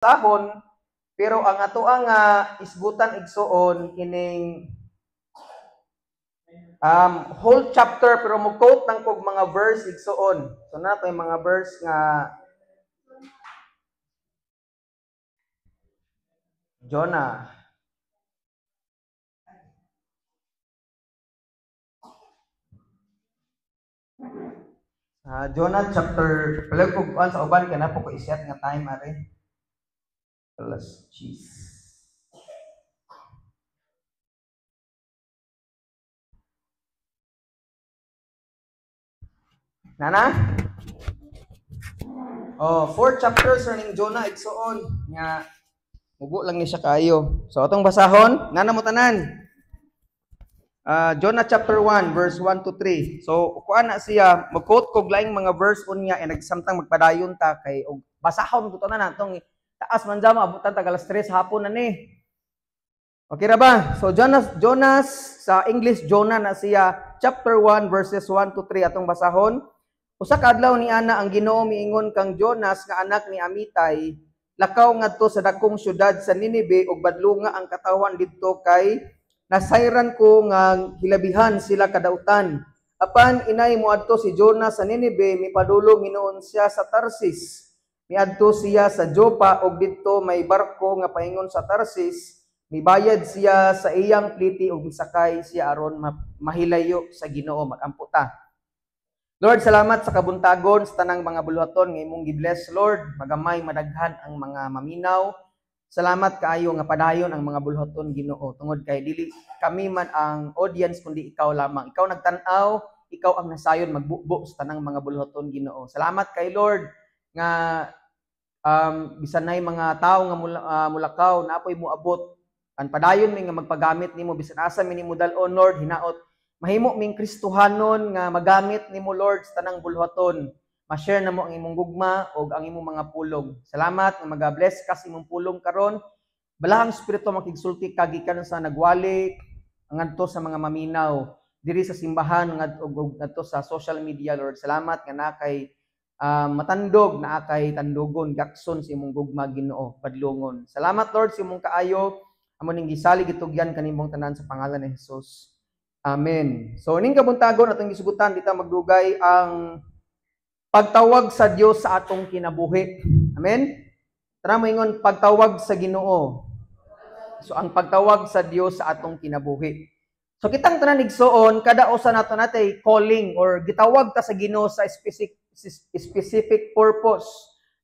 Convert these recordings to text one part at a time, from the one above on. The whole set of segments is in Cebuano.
Basahon, pero ang atoa nga isgutan, igsuon, kining whole chapter, pero mo quote lang kog mga verse, igsuon. So na to yung mga verse nga Jonah. Jonah chapter, palag kog kuan sa uban kay na po ko iset nga time are. Alas cheese. Nana? Oh, four chapters ning Jonah, igsuon, nga mubo lang ni siya kayo. So atong basahon, nana mo tanan. Jonah chapter 1 verse 1 to 3. So kuan na siya, mag-quote kog laing mga verse unya e nagsamtang magpadayon ta kay og basahon ko tanan atong taas man jama abutan tag alas 3 hapon na ni. Okay ra ba? So Jonas sa English Jonah na siya, chapter 1 verses 1 to 3 atong basahon. Usa ka adlaw ni ana ang Ginoo miingon kang Jonas nga anak ni Amitay, lakaw ngadto sa dakong syudad sa Ninibe ug badlunga ang katawan didto kay nasayran ko nga hilabihan sila kadautan. Apan inay moadto si Jonas sa Ninibe, mipadulong hinuon siya sa Tarsis. Miadto siya sa Jopa ug didto may barko nga paingon sa Tarsis. Mibayad siya sa iyang pliti ug misakay siya aron mahilayo sa Ginoo. Magampo ta. Lord, salamat sa kabuntagon sa tanang mga buluhaton nga imong gi-bless, Lord. Magamay madaghan ang mga maminaw. Salamat kaayo nga padayon ang mga buluhaton, Ginoo, tungod kay dili kami man ang audience kundi ikaw lamang. Ikaw nagtan-aw, ikaw ang nasayon magbubo sa tanang mga buluhaton, Ginoo. Salamat kay Lord nga bisan nay mga tawo nga mulakaw na apoy moabot. An padayon mi nga magpagamit nimo bisan asa mi nimo dal-on, Lord, hinaot mahimo ming Kristohanon nga magamit nimo, Lord, sa tanang buluhaton. Ma-share namo ang imong gugma ug ang imong mga pulong. Salamat nga maga-bless ka sa imong pulong karon. Balahang Espiritu makigsulti ka gikan sa nagwali ngadto sa mga maminaw diri sa simbahan ug ngadto sa social media, Lord. Salamat nga naa kay matandog, naa kay tandugon gakson sa imong gugma, Ginoo, padlungon. Salamat, Lord, sa imong kaayo. Amo ning gisalig gitugyan kanimong tanan sa pangalan ni Jesus. Amen. So ning kabuntagon atong gisugutan, di ta magdugay, ang pagtawag sa Dios sa atong kinabuhi. Amen. Tara, moingon, pagtawag sa Ginoo. So ang pagtawag sa Dios sa atong kinabuhi. So kitang tanan, igsuon, kada usa nato natay calling or gitawag ta sa Ginoo sa specific purpose.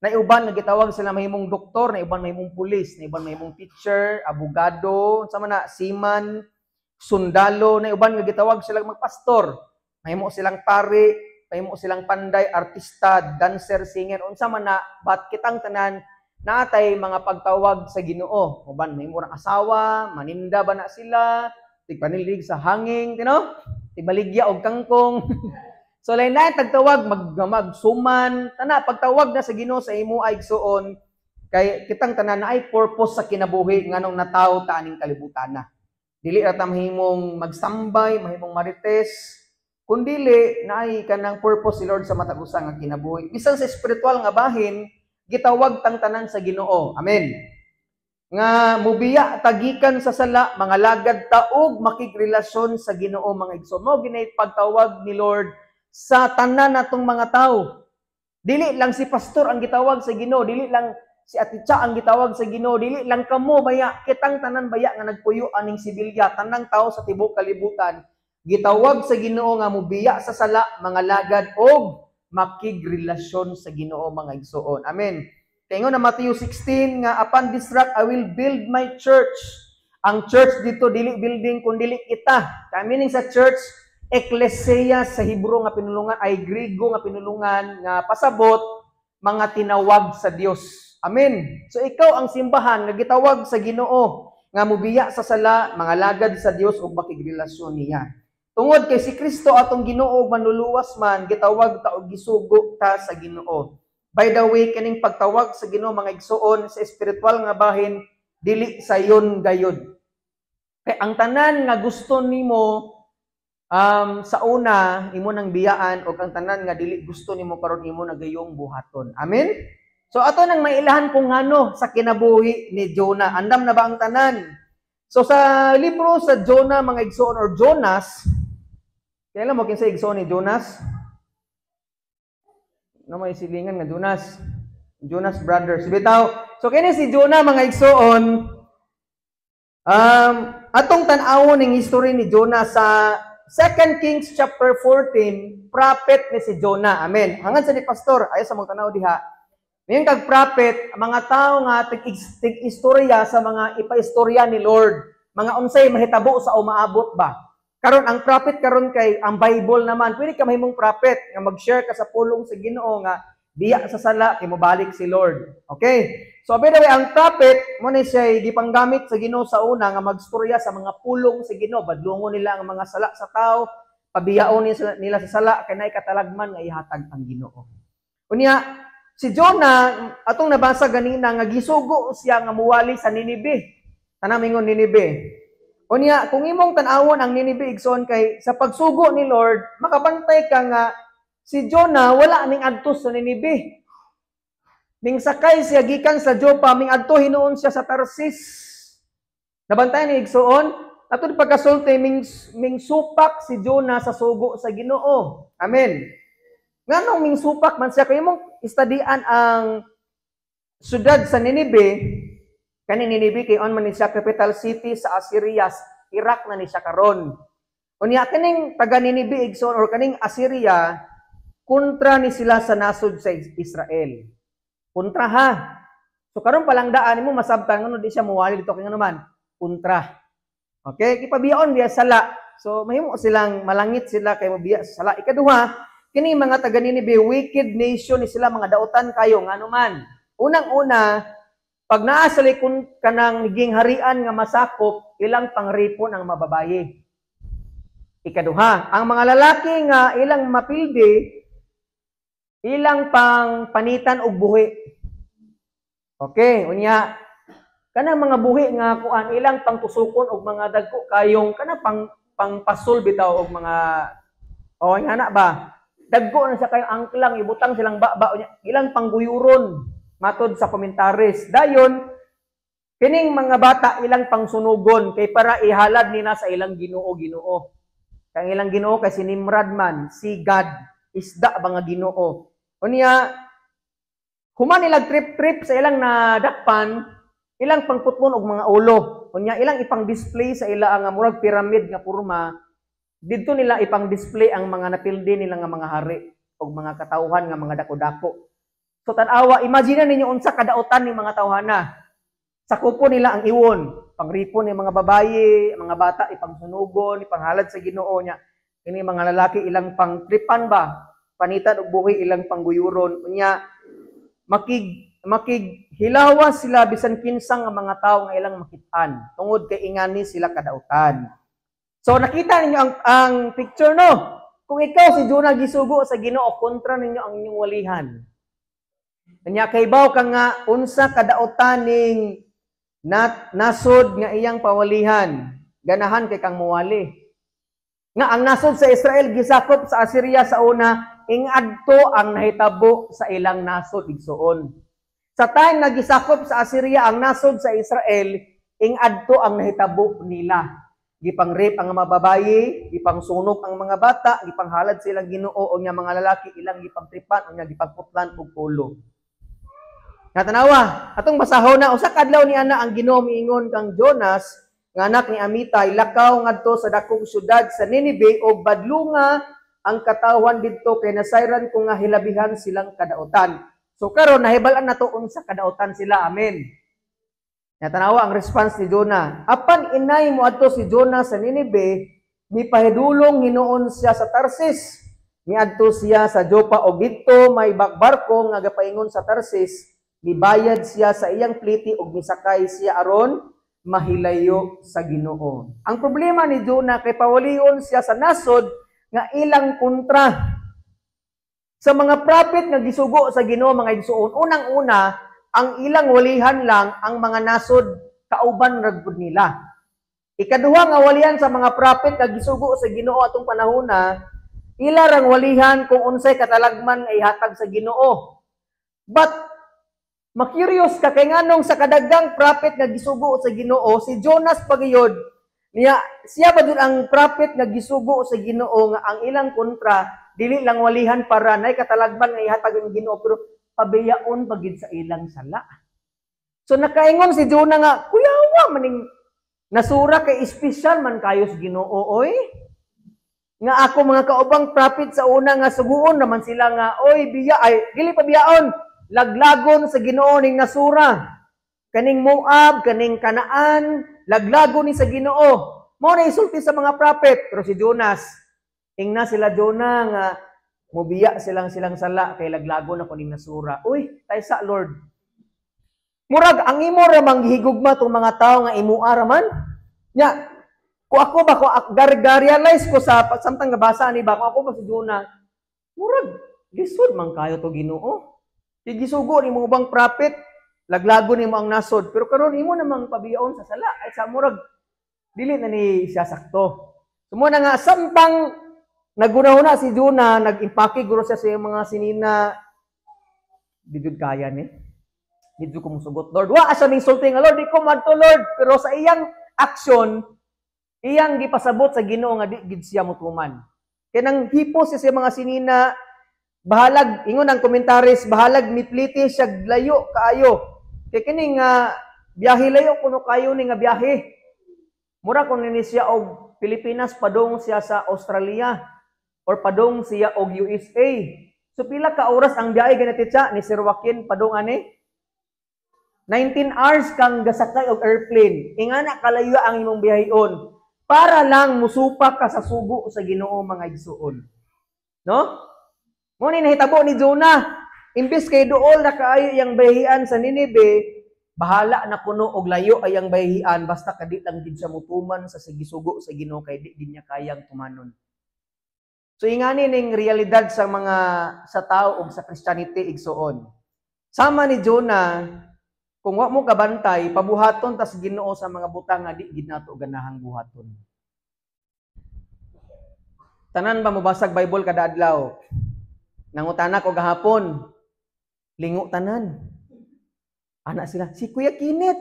Na uban nga gitawag sila mahimong doktor, na uban mahimong pulis, na uban mahimong teacher, abogado, unsa man na, seaman, sundalo, na uban nga gitawag sila magpastor, mahimo silang pari, mahimo silang panday, artista, dancer, singer, unsa man na, but kitang tanan naatay mga pagtawag sa Ginoo. Uban mahimo rang asawa, maninda ba na sila, tigpanilig sa hanging, tino? Tigbaligya og kangkong. So lain na tagtawag magsuman, tana pagtawag na sa Ginoo sa imo ay igsuon kay kitang tanan na ay purpose sa kinabuhi nganong natawo ta aning kalibutan na. Dili ra ta mahimong magsambay, mahimong marites, kundili naay kanang purpose si Lord sa matag usa nga kinabuhi. Bisan sa espiritual nga bahin, gitawag tang tanan sa Ginoo. Amen. Nga mubiya tagikan sa sala, mga lagad ta og makigrelasyon sa Ginoo, mga igsoon. Mao ginay pagtawag ni Lord sa tanan natong mga tawo. Dili lang si pastor ang gitawag sa Ginoo, dili lang si Ate Cha ang gitawag sa Ginoo, dili lang kamo baya, kitang tanan baya nga nagpuyo aning Sibilya, tanang tao sa tibuok kalibutan gitawag sa Ginoo nga mubiya sa sala, mga lagad og makigrelasyon sa Ginoo, mga igsoon. Amen. Kay ingon na Matthew 16 nga upon this rock I will build my church. Ang church dito dili building kundi kita. Kay meaning sa church, ekklesia sa Hebrew nga pinulungan ay Griego nga pinulungan nga pasabot mga tinawag sa Dios. Amen. So ikaw ang simbahan nga gitawag sa Ginoo nga mubiya sa sala, mga lagad sa Dios ug makigrelasyon niya. Tungod kay si Kristo atong Ginoo ug manluluwas man, gitawag ta og gisugo ta sa Ginoo. By the way, kining pagtawag sa Ginoo, mga igsuon, sa espiritual nga bahin dili sayon gayud. Kay ang tanan nga gusto nimo sa una imo nang biyaan, og ang tanan nga dili gusto nimo karon imo na gayong buhaton. Amen. So ato nang mailahan kung ngano sa kinabuhi ni Jonah. Andam na ba ang tanan? So sa libro sa Jonah, mga igsoon, or Jonas, kailan mo kinsa igsoon ni Jonas? No may silingan nga Jonas. Jonas Brothers. Bitaw. So kini si Jonah, mga igsoon, atong tan-awon ning history ni Jonah sa 2 Kings chapter 14, prophet ni si Jonah. Amen. Hangad sa ni pastor, ayo sa mga tanaw diha. Ngayon kag prophet, ang mga tao nga tig-istorya sa mga ipaistorya ni Lord, mga unsay mahitabo sa umaabot ba. Karon ang prophet karon kay ang Bible naman, pwede ka mahimong prophet nga mag-share ka sa pulong sa Ginoo nga biya sa sala kay mobalik si Lord. Okay? So by the way, ang prophet mo ni siya gipanggamit sa Ginoo sa una nga magstorya sa mga pulong sa Ginoo, badlongon nila ang mga sala sa tao, pabiyaon nila sa sala kay naay katalagman nga ihatag ang Ginoo. Unya si Jonah, atong nabasa ganina nga gisugo siya nga muwali sa Ninibe. Tanang mingon, "Ninibe." Unya, kung imong tan-awon ang Ninibe, igsoon, kay sa pagsugo ni Lord, makabantay ka nga si Jonah wala ning adto sa Ninibe. Ning sakay siya gikan sa Joppa, ming adto hinuon siya sa Tarsis. Nabantayan ni igsoon? Ato pagkasulti, ming supak si Jonah sa sugo sa Ginoo. Amen. Nganong ming supak man siya? Kay imong istadian ang syudad sa Ninibe, kani Ninibe kay on man ni siya capital city sa Assyria, Iraq na ni siya karon. Unya kaning taga Ninibe, igsoon, or kaning Assyria, kontra ni sila sa nasod sa Israel. Kontra ha. So karon pa lang daan nimo masabtan ngano di siya muwali dito, kay ngano man kontra. Okay, ipabiyaon biya sala. So mahimo silang malangit sila kay mobiya sa sala. Ikaduha, kini mga taga Ninibe, wicked nation ni sila, mga dautan kayo, ngano man. Unang-una, pag naa sa likon kanang naging harian nga masakop, ilang pangripon ang mababaye. Ikaduha, ang mga lalaki nga ilang mapildi, ilang pang panitan og buhi. Okay, unya kanang mga buhi nga kuan, ilang pangtusukon og mga dagko kayong kana pang pangpasol bitaw og mga o nga ba. Dagko na siya kayong angklang ibutang silang baba, unya ilang pangguyuron matod sa komentaris. Dayon kining mga bata ilang pangsunugon kay para ihalad nila sa ilang Ginoo-Ginoo. Kay ilang Ginoo kay si Nimrod man, si God, isda ba nga Ginoo. Unya human nilag trip-trip sa ilang nadakpan, ilang pangputmon og mga ulo. Unya ilang ipang-display sa ila ang murag pyramid nga porma. Didto nila ipang-display ang mga napildi nila nga mga hari og mga katawhan nga mga dako-dako. So tan-awa, imagine ninyo unsa kadautan ni mga tawhana. Sakupo nila ang iwon, pangripon ni mga babaye, mga bata ipangsunugon, ipanghalad sa Ginoo nya. Kini mga lalaki ilang pangtripan ba, panitan og buhi, ilang pangguyuron. Unya makig makig hilawa sila bisan kinsa nga mga tawo nga ilang makitaan tungod kay ingani sila kadautan. So nakita ninyo ang picture, no? Kung ikaw si Jonah, gisugo sa Ginoo, kontra ninyo ang inyong walihan. Kanya kaybaw ka nga unsa kadautan ning nasod nga iyang pawalihan. Ganahan kay kang muwali. Nga ang nasod sa Israel gisakop sa Assyria sa una, ingadto ang nahitabo sa ilang nasod, igsuon. Sa time nga gisakop sa Assyria ang nasod sa Israel, ingadto ang nahitabo nila. Gipang-rape ang mga babaye, gipangsunog ang mga bata, gipanghalad silang Ginoo o nga mga lalaki ilang gipangtripan o nga gipangputlan og ulo. Natanawa, atong basahon na usa ka adlaw ni ana ang Ginoo miingon kang Jonas nga anak ni Amitay, "Lakaw ngadto sa dakong syudad sa Ninibe og badlunga ang katawhan didto kay nasayran ko nga hilabihan silang kadautan." So karon nahibal-an nato unsa kadautan sila. Amen. Natanawa ang response ni Jonah. Apan inay mo adto si Jonah sa Ninibe, mipahidulong hinuon siya sa Tarsis. Miadto siya sa Joppa og didto may barko nga gapaingon sa Tarsis. Mibayad siya sa iyang pliti og misakay siya aron mahilayo sa Ginoo. Ang problema ni Jonah kay pawalion siya sa nasod nga ilang kontra. Sa mga prophet nga gisugo sa Ginoo, mga igsuon, unang-una ang ilang walihan lang ang mga nasod kauban ra gud nila. Ikaduha nga walihan sa mga prophet nga gisugo sa Ginoo atong panahona, ila rang walihan kung unsay katalagman nga ihatag sa Ginoo. But Ma-curious ka kay nganong sa kadagang prophet nga gisugo sa Ginoo, si Jonas pagayod niya, siya ba dun ang prophet nga gisugo sa Ginoo nga ang ilang kontra dili lang walihan para nay katalagman nga ihatag ang Ginoo, pero pabiyaon pagid sa ilang sala. So nakaingon si Jonah nga kuyawa maning nasura kay espesyal man kayo sa Ginoo oy. Nga ako mga kaubang prophet sa una nga suguon naman sila nga oy biya ay dili pabiyaon, laglagon sa Ginoo ning nasura. Kaning Moab, kaning Kanaan, laglagon ni sa Ginoo. Mao na isulti sa mga prophet, pero si Jonas, ingna sila Jonah nga mubiya silang silang sala kay laglagon ako ning nasura. Uy, taysa Lord. Murag ang imo ra mang gihigugma tong mga tawo nga imua ra man. Nya, ko ako ba ko ga-realize ko sa samtang gabasa ani ba ko ako ba si Jonah, murag lisod man kayo to Ginoo. Kay gisugo nimo ubang prophet, laglagon nimo ang nasod, pero karon imo namang pabiyaon sa sala ay sa murag dili na ni siya sakto. So mo na nga samtang nagunahuna si Jonah, nag-impake guro siya sa iyang mga sinina, di jud kaya ni. Di jud ko musugot, Lord. Wa siya ning sulti nga Lord, di ko madto Lord, pero sa iyang aksyon, iyang gipasabot sa Ginoo nga di gid siya motuman. Kay nang hipos siya sa mga sinina, bahalag ingon ang komentaris, bahalag mipliti siya layo kaayo. Kay kini nga biyahe layo kuno kayo ni nga biyahe. Mura kun ni siya og Pilipinas padung siya sa Australia or padung siya og USA. So pila ka oras ang biyahe ganit siya ni Sir Joaquin padung ani? 19 hours kang gasakay og airplane. Ingana kalayo ang imong biyaheon para lang musupak ka sa sugo sa Ginoo, mga igsuon. No? Mo ni nahitabo ni Jonah. Imbes kay duol na kaayo iyang bahian sa Nineveh, bahala na kuno og layo ay ang bahian basta kadi lang gid siya mutuman sa sigisugo sa Ginoo kay di gid niya kayang tumanon. So ingani ning realidad sa mga sa tao og sa Christianity, igsuon. Sama ni Jonah, kung wa mo kabantay, pabuhaton tas Ginoo sa mga butang nga di gid nato ganahang buhaton. Tanan ba mobasag Bible kada adlaw? Nangutana ko gahapon, lingo tanan. Ana sila, si Kuya Kinit.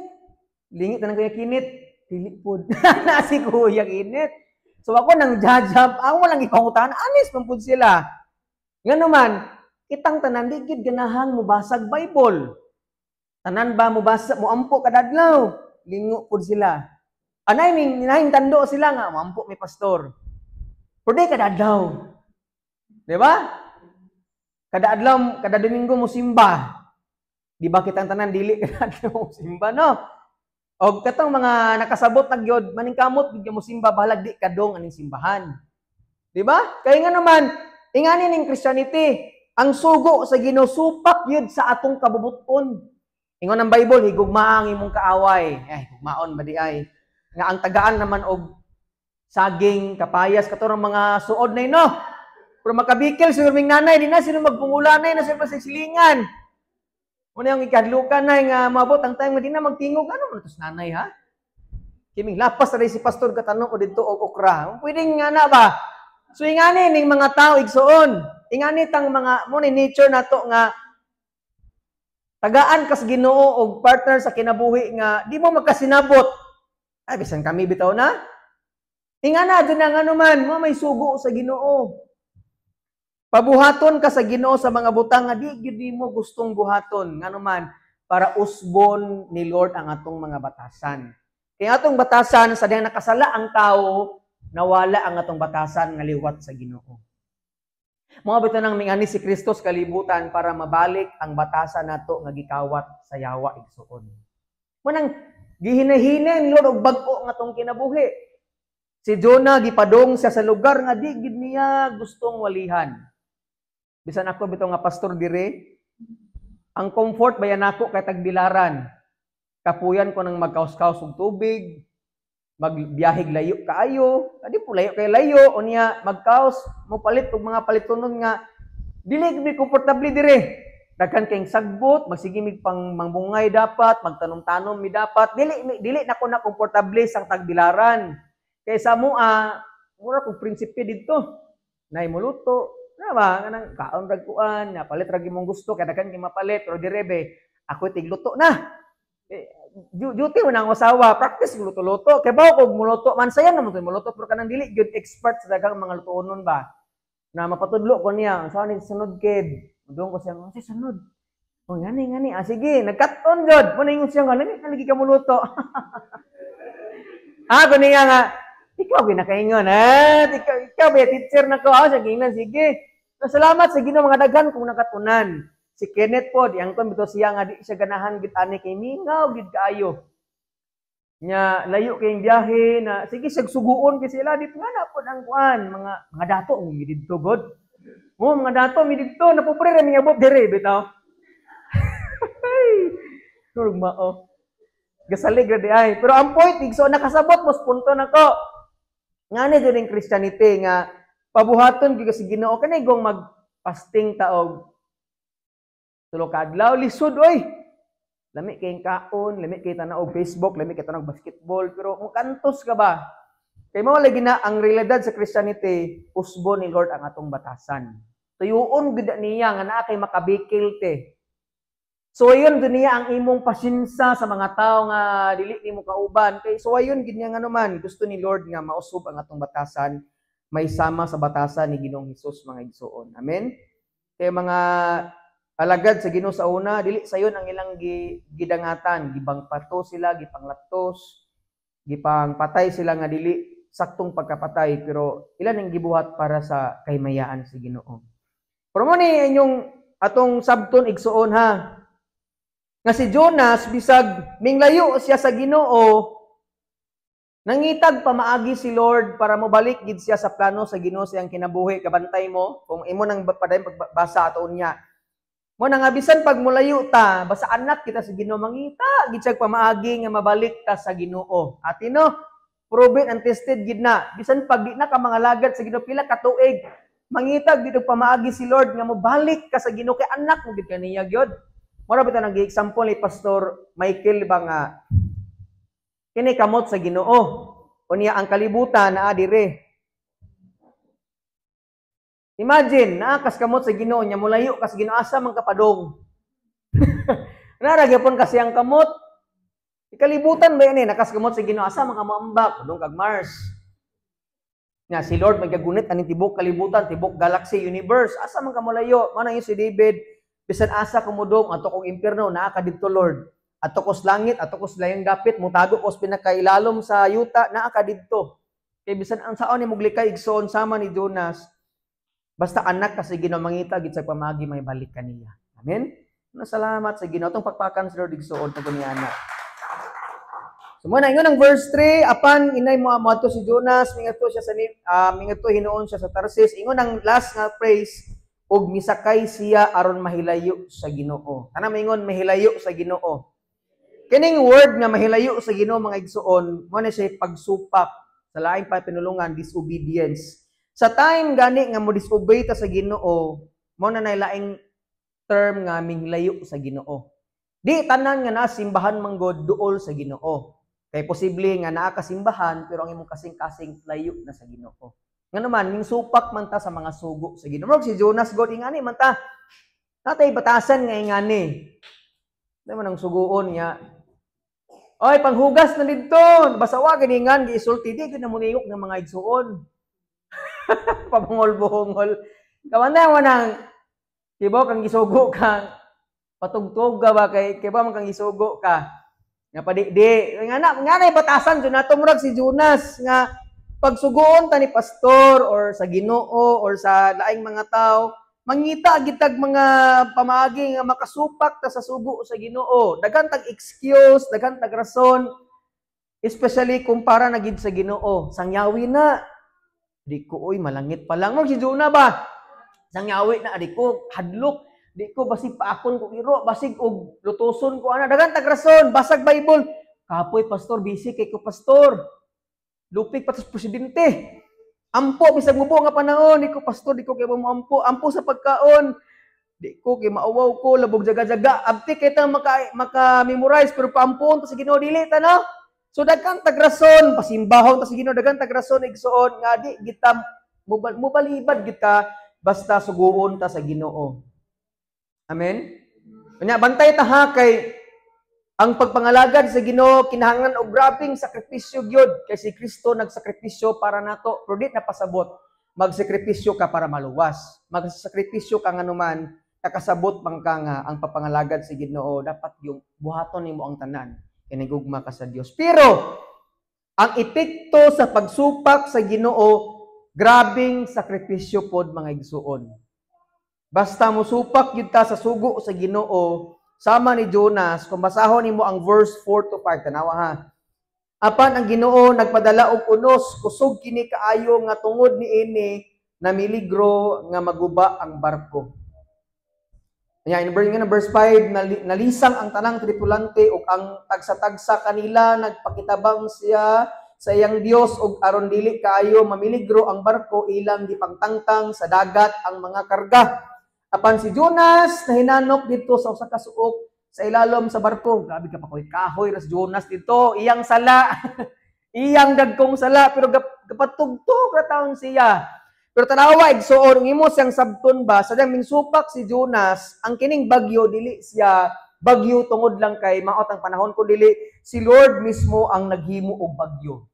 Lingi tanan Kuya Kinit. Dili pod. Ana si Kuya Kinit. So ako nang jajab, ako walang ipangutana, anis man pud sila. Ngano man, kitang tanan di gid ganahang mobasag Bible. Tanan ba mobasa, moampo kada adlaw? Lingo pud sila. Anay ning nahing tando sila nga moampo may pastor. Pero di kada adlaw. Di ba? Kada adlaw, kada Domingo mo simba. Di ba kitang tanan dili kada adlaw mo simba, no? Og katong mga nakasabot na gyud, maningkamot gid mo simba bahalag di kadong aning simbahan. Di ba? Kay nga naman, ingani ning Christianity, ang sugo sa Ginoo supak gyud sa atong kabubuton. Ingon ang Bible, higugmaa ang imong kaaway. Eh, higugmaon ba di ay? Nga ang tagaan naman og saging, kapayas, katong mga suod na ino. Pero makabikil siguro ming nanay, di na sino magpungulanay na sila sa silingan. Muna yung ikadlukan na nga maabot ang time nga di na magtingog. Ano man ito nanay ha? Kiming lapas na rin si pastor katanong o dito og okra. Pwedeng nga na ba? So ingani ning mga tao igsuon. Ingani tang mga mo ni nature nato nga tagaan kas Ginoo og partner sa kinabuhi nga di mo magkasinabot. Ay bisan kami bitaw na. Ingana dun na nga naman mo may sugo sa Ginoo. Pabuhaton ka sa Ginoo sa mga butang nga di gyud nimo gustong buhaton, ngano man para usbon ni Lord ang atong mga batasan. Kay atong batasan sa diyang nakasala ang tao, nawala ang atong batasan nga liwat sa Ginoo. Mao bitaw nang mingani si Kristo sa kalibutan para mabalik ang batasan nato nga gikawat sa yawa, igsuon. Mo nang gihinahina ni Lord og bag-o nga atong kinabuhi. Si Jonah gipadong siya sa lugar nga di gid niya gustong walihan. Bisan ako bitaw nga pastor dire, ang comfort bayan nako kay tagbilaran. Kapuyan ko nang magkaus-kaus og tubig, magbiyahig layo kaayo, adi po layo kay layo, unya magkaos, mopalit og mga palitonon nga dili mi komportable dire. Daghan kayong sagbot, magsige mig pang mangbungay dapat, magtanom-tanom mi dapat. Dili na ko na komportable sang tagbilaran. Kay sa mua, mura kog prinsipe didto. Nay moluto, na ba kanang kaon rag kuan, napalit ra imong gusto kay daghan kay mapalit pero dire be. Ako tigluto na. Eh, duty mo na ang asawa, practice luto-luto. Kay bawo kog muluto man, sayan naman to muluto, pero kanang dili gyud expert sa daghang mga lutuonon ba. Na mapatudlo ko niya, unsa ni sunod kid. Mudong ko siya, "Unsa sunod?" "Oh, ngani ngani." "Ah, sige, nagkat-on jud." Mo ingon siya nga, "Lami na lagi ka muluto." Ah, kuno nga nga, "Ikaw ginakaingon, ha? Ikaw, ikaw ba teacher na ko?" "Ah, sa gingnan, sige." So, salamat sa Ginoo, mga daghan kong nakatunan. Si Kenneth po, di angkon bitaw siya nga di siya ganahan gid ani kay mingaw gid kaayo. Nya layo kayong biyahe na sige siya suguon kay sila dito nga na pod ang kuan, mga dato mi didto god. Oh, mga dato mi didto, napobre ra mi abot dire bitaw. Ay, turog mao. Gasalig ra di ay. Pero ang point, igso nakasabot mo punto nako. Ngani jud ang Christianity nga pabuhaton gyud sa Ginoo kani gong mag-fasting ta og 3 ka adlaw, lisod oy. Lami kay kaon, lami kay tanaw og Facebook, lami kay tanaw basketball, pero mukantos ka ba? Kay mao lagi na ang realidad sa Christianity, usbo ni Lord ang atong batasan. Tuyuon gid niya nga naa kay makabikil te. So ayun gud niya ang imong pasensya sa mga tao nga dili nimo kauban, kay so ayun gid niya nga naman gusto ni Lord nga mausab ang atong batasan, may sama sa batasan ni Ginoong Hesus, mga igsuon. Amen. Kay mga alagad sa Ginoo sa una, dili sayon ang ilang gidangatan, gibangpato sila, gipanglatos, gipangpatay sila nga dili saktong pagkapatay, pero ilan ang gibuhat para sa kahimayaan sa Ginoo. Pero mo ni inyong atong sabton, igsuon, ha. Nga si Jonas, bisag minglayo siya sa Ginoo, nangitag pamaagi si Lord para mobalik gid siya sa plano sa Ginoo sa iyang kinabuhi. Kabantay mo kung imo nang padayon pagbasa ato niya. Mo na nga bisan pag mulayo ta, basta anak kita sa Ginoo, mangita gid siya pamaagi nga mabalik ta sa Ginoo. Ati no, proven and tested gid na. Bisan pag di na ka mga lagad sa Ginoo pila ka tuig, mangita gid og pamaagi si Lord nga mobalik ka sa Ginoo kay anak mo gid kaniya gyud. Mura bitaw nang gi-example ni Pastor Michael ba nga kini kamot sa Ginoo. Unya ang kalibutan naa dire. Imagine, naa kas kamot sa Ginoo nya mulayo kas Ginoo, asa man kapadong? Nara gyapon kasi ang kamot. Ikalibutan ba ini nakas kamot sa Ginoo, asa man ka moambak? Padong kag Mars. Nga si Lord magagunit aning tibok kalibutan, tibok galaxy, universe, asa man ka molayo? Mao na si David, bisan asa ko modong, ato kong impierno naa ka didto, Lord. Ato kos langit, ato kos layong dapit, mutago kos pinakailalom sa yuta, naa ka didto. Kay bisan ang saon ni muglikay, igsoon, sama ni Jonas, basta anak ka sa Ginoo, mangita gid sa pamagi may balik kaniya. Amen. Salamat sa Ginoo. Atong pakpakan si Lord, igsoon, pag niya anak. So mo na ingon ang verse 3, apan inay mo moadto si Jonas, mingadto siya sa mingadto hinuon siya sa Tarsis. Ingon ang last nga phrase, ug misakay siya aron mahilayo sa Ginoo. Kana maingon mahilayo sa Ginoo. Kining word nga mahilayo sa Ginoo, mga igsuon, mo na siya pagsupak sa laing pa pinulungan, disobedience. Sa time gani nga mo disobey ta sa Ginoo, mo na laing term nga minglayo sa Ginoo. Di tanan nga naa simbahan manggod duol sa Ginoo. Kay posible nga naa ka simbahan pero ang imong kasing-kasing layo na sa Ginoo. Nga naman mingsupak man ta sa mga sugo sa Ginoo. Murag si Jonas god, ingani man ta. Natay batasan nga ingani. Di man ang suguon niya. Oy, panghugas na didto. Basta wa ganingan giisulti di gid na muningok ng mga igsuon. Pabungol-bungol. Kawanday mo nang kibo kang gisugo ka. Patugtog ka ba kay kibo man kang gisugo ka. Nga padidi. Nga na nga nay batasan jud nato, murag si Jonas nga pagsugoon ta ni pastor or sa Ginoo or sa laing mga tao, mangita gitag mga pamaagi nga makasupak ta sa sugo sa Ginoo. Daghan tag excuse, daghan tag rason, especially kumpara na gid sa Ginoo. Sangyawi na. Di ko oy malangit pa lang. Murag si Jonah ba? Sangyawi na, di ko hadlok, di ko basig paakon ko iro, basig og lutuson ko ana. Daghan tag rason, basag Bible. Kapoy pastor, busy kay ko pastor. Lupig pa sa presidente. Ampo bisag mubo nga panahon, di ko pastor, di ko kay mo ampo, ampo sa pagkaon. Di ko kay mauwaw ko, labog jaga-jaga. Abti kay ta maka memorize pero paampoon ta sa Ginoo dili ta no. So daghan tag rason, pasimbahon ta sa Ginoo, daghan tag rason, igsuon, nga di kita mubalibad kita basta suguon ta sa Ginoo. Amen. Unya, bantay ta ha, kay ang pagpangalagad sa Ginoo kinahanglan og grabeng sakripisyo gyud, kay si Kristo nagsakripisyo para nato, pero di na pasabot magsakripisyo ka para maluwas. Magsakripisyo ka nganuman nakasabot man ka nga ang pagpangalagad sa Ginoo dapat yung buhaton nimo ang tanan kay nagugma ka sa Dios. Pero ang epekto sa pagsupak sa Ginoo, grabeng sakripisyo pod, mga igsuon. Basta mosupak gyud ta sa sugo sa Ginoo sama ni Jonas. Kung basahon nimo ang verse 4 to 5, tanawa ha. Apan ang Ginoo nagpadala og unos, kusog kini kaayo nga tungod niini namiligro nga maguba ang barko. Nya in verse 5, nalisang ang tanang tripulante ug ang tagsa-tagsa kanila nagpakitabang siya sa iyang Dios, ug aron dili kaayo mamiligro ang barko, ilang gipangtangtang sa dagat ang mga karga. Apan si Jonas nahinanok didto sa usa ka suok sa ilalom sa barko. Grabe ka pa kahoy ras Jonas dito, iyang sala. Iyang dagkong sala, pero gapatugtog ra taon siya. Pero tanawa, igsuon, imo siyang sabton ba, sadyang mingsupak si Jonas, ang kining bagyo dili siya bagyo tungod lang kay maot ang panahon, kun dili si Lord mismo ang naghimo og bagyo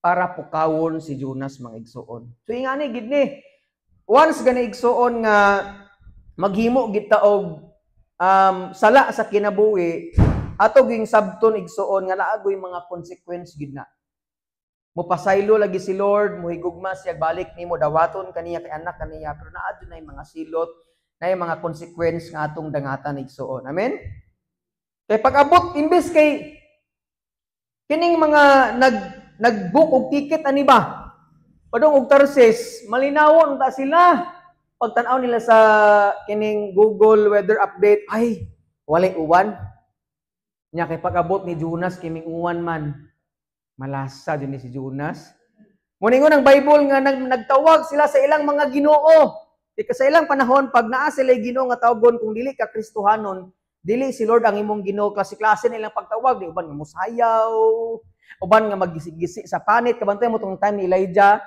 para pukawon si Jonas, mga igsuon. So ingani gid ni. Once gani, igsuon, nga maghimo gid ta og sala sa kinabuhi, ato ging sabton, igsuon, nga naagoy mga consequence gid na. Mopasaylo lagi si Lord, muhigugma siya, balik nimo, dawaton kaniya kay anak kaniya, pero naa na mga silot, na mga consequence nga atong dangatan, igsuon. Amen? Kay pag-abot, imbes kay kining mga nag-book og ticket ani ba? Padung og Tarsis, malinawon ta sila. Pagtan-aw nila sa kining Google weather update, ay, walay uwan. Nya kay pag-abot ni Jonas, kiming uwan man. Malasa din ni si Jonas. Muningon ang Bible nga nagtawag sila sa ilang mga Ginoo. Kay sa ilang panahon, pag naa sila Ginoo nga tawagon, kung dili ka Kristohanon, dili si Lord ang imong Ginoo, klase-klase na ilang pagtawag, di uban nga musayaw, uban nga maggisi-gisi sa panit, kabantay mo tong time ni Elijah,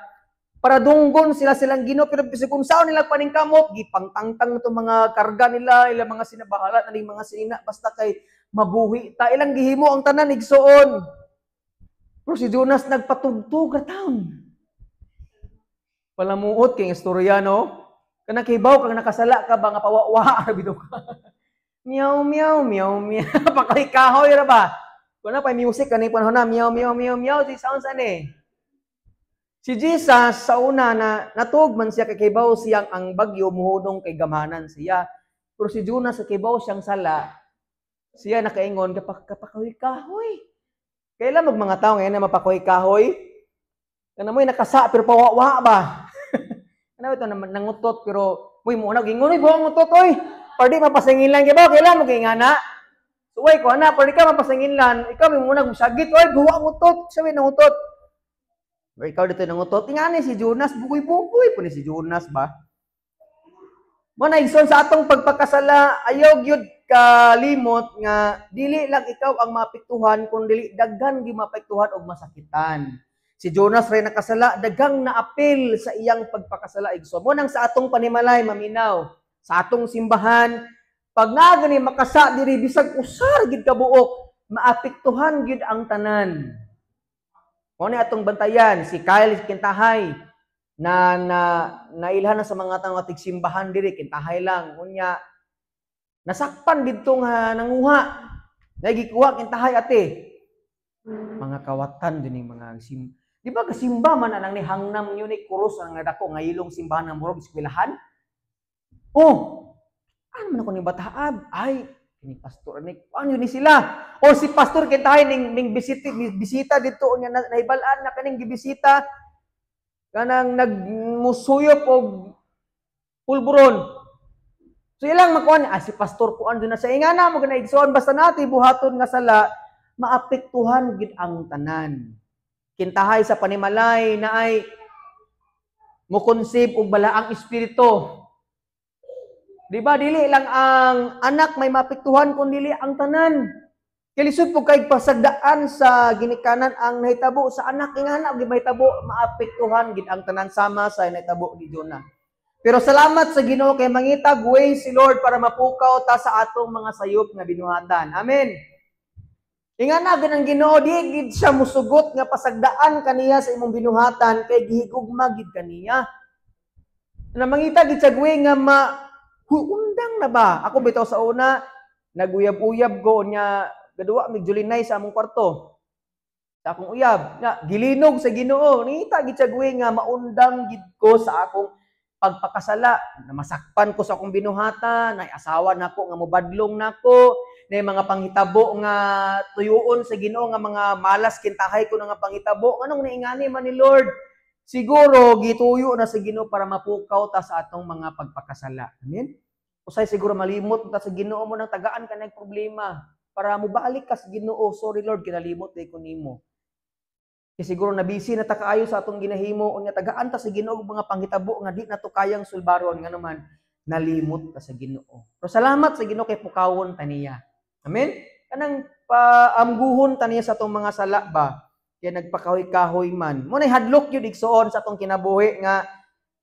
para dunggon sila silang Ginoo, pero bisag kung saan nila paningkamot, gipangtangtang itong mga karga nila, ilang mga sinabahala na mga sinina, basta kay mabuhi ta, ilang gihimo ang tanan, igsuon. Pero si Jonas nagpatugtog ra taon. Palamuot kay istorya, no? Kanang kibaw kang nakasala ka ba nga pawawa bitaw ka. Meow meow meow meow. Pakahoy ra ba? Kuna pa music kani panahon na meow meow meow meow si sounds ani. Si Jesus sa una na natuog man siya kay kibaw siyang ang bagyo muhudong kay gamhanan siya. Pero si Jonas sa kibaw siyang sala, siya nakaingon kapakoy kahoy. Kailan mag mga tao ngayon na mapakoy kahoy? Kana mo'y nakasa pero pawawa ba? Ano ito nangutot pero uy mo na gingon, uy buang ngutot oy. Pardi mapasanginlan kay ba? Kailan mo kay ngana? Suway ko ana, pardi ka mapasanginlan, ikaw may muna musagit, oy buang ngutot, sabi nangutot. Or ikaw dito nangutot, ingani si Jonas, bugoy-bugoy po ni si Jonas ba? Mo na, igsoon, sa atong pagpakasala, ayaw gyud kalimot nga dili lang ikaw ang maapektuhan kun dili daghan gyud maapektuhan og masakitan. Si Jonas ray nakasala, daghang naapil sa iyang pagpakasala, igsoon. Mo nang sa atong panimalay, maminaw, sa atong simbahan, pag naa gani makasa diri bisag usar gid ka buok, maapektuhan gid ang tanan. Mo ni atong bantayan si Kyle Kintahay na na nailhan na sa mga tawo nga tigsimbahan diri, Kintahay lang, unya nasakpan didto nga nanguha, nagikuha Kintahay ate mga kawatan din mga sim, di ba kasimba man anang ni Hangnam Munich Kuros ang dako nga ilong simbahan ng murag eskwelahan. Oh, ano man ako ni bataab ay ni pastor ni ano ni sila o si pastor Kintahay ning ning bisita bisita didto, unya nahibal-an na kaning gibisita kanang nagmusuyop og pulburon. So ilang makuan, ah, si pastor kuan doon na sa ingana mo gana, igsoon, basta nati buhaton nga sala, maapektuhan gid ang tanan. Kintahay sa panimalay na ay mo conceive og balaang espiritu. Di ba dili lang ang anak may maapektuhan kun dili ang tanan. Kay lisod po kay pasagdaan sa ginikanan ang nahitabo sa anak, ingana gid mahitabo, maapektuhan gid ang tanan sama sa nahitabo ni Jonah. Pero salamat sa Ginoo kay mangitag way si Lord para mapukaw ta sa atong mga sayop nga binuhatan. Amen. Ingana ang Ginoo, di gid siya musugot nga pasagdaan kaniya sa imong binuhatan kay gihigugma gid kaniya. Na mangita gid siya way nga ma undang na ba? Ako bitaw sa una naguyab-uyab ko nya gaduwa mig julinay sa among kwarto. Sa akong uyab, nga gilinog sa Ginoo, nangita gid siya way nga maundang gid ko sa akong pagpakasala, na masakpan ko sa akong binuhatan, na asawa nako nga mobadlong nako, na mga panghitabo nga tuyuon sa Ginoo nga mga malas kintahay ko na nga panghitabo. Anong naingani man ni Lord? Siguro gituyo na sa Ginoo para mapukaw ta sa atong mga pagpakasala. Amen. Usay siguro malimot ta sa Ginoo mo nang tagaan ka ng problema para mobalik ka sa Ginoo. Sorry Lord, kinalimot day ko nimo. Kay siguro nabisi na ta kaayo sa atong ginahimo unya tagaan ta sa Ginoo og mga panghitabo nga di nato kayang sulbaron, nga naman nalimot ta sa Ginoo. Pero salamat sa Ginoo kay pukawon ta niya. Amen. Kanang paamguhon ta niya sa atong mga sala ba kay nagpakahoy-kahoy man. Mo nay hadlok yun igsuon sa atong kinabuhi nga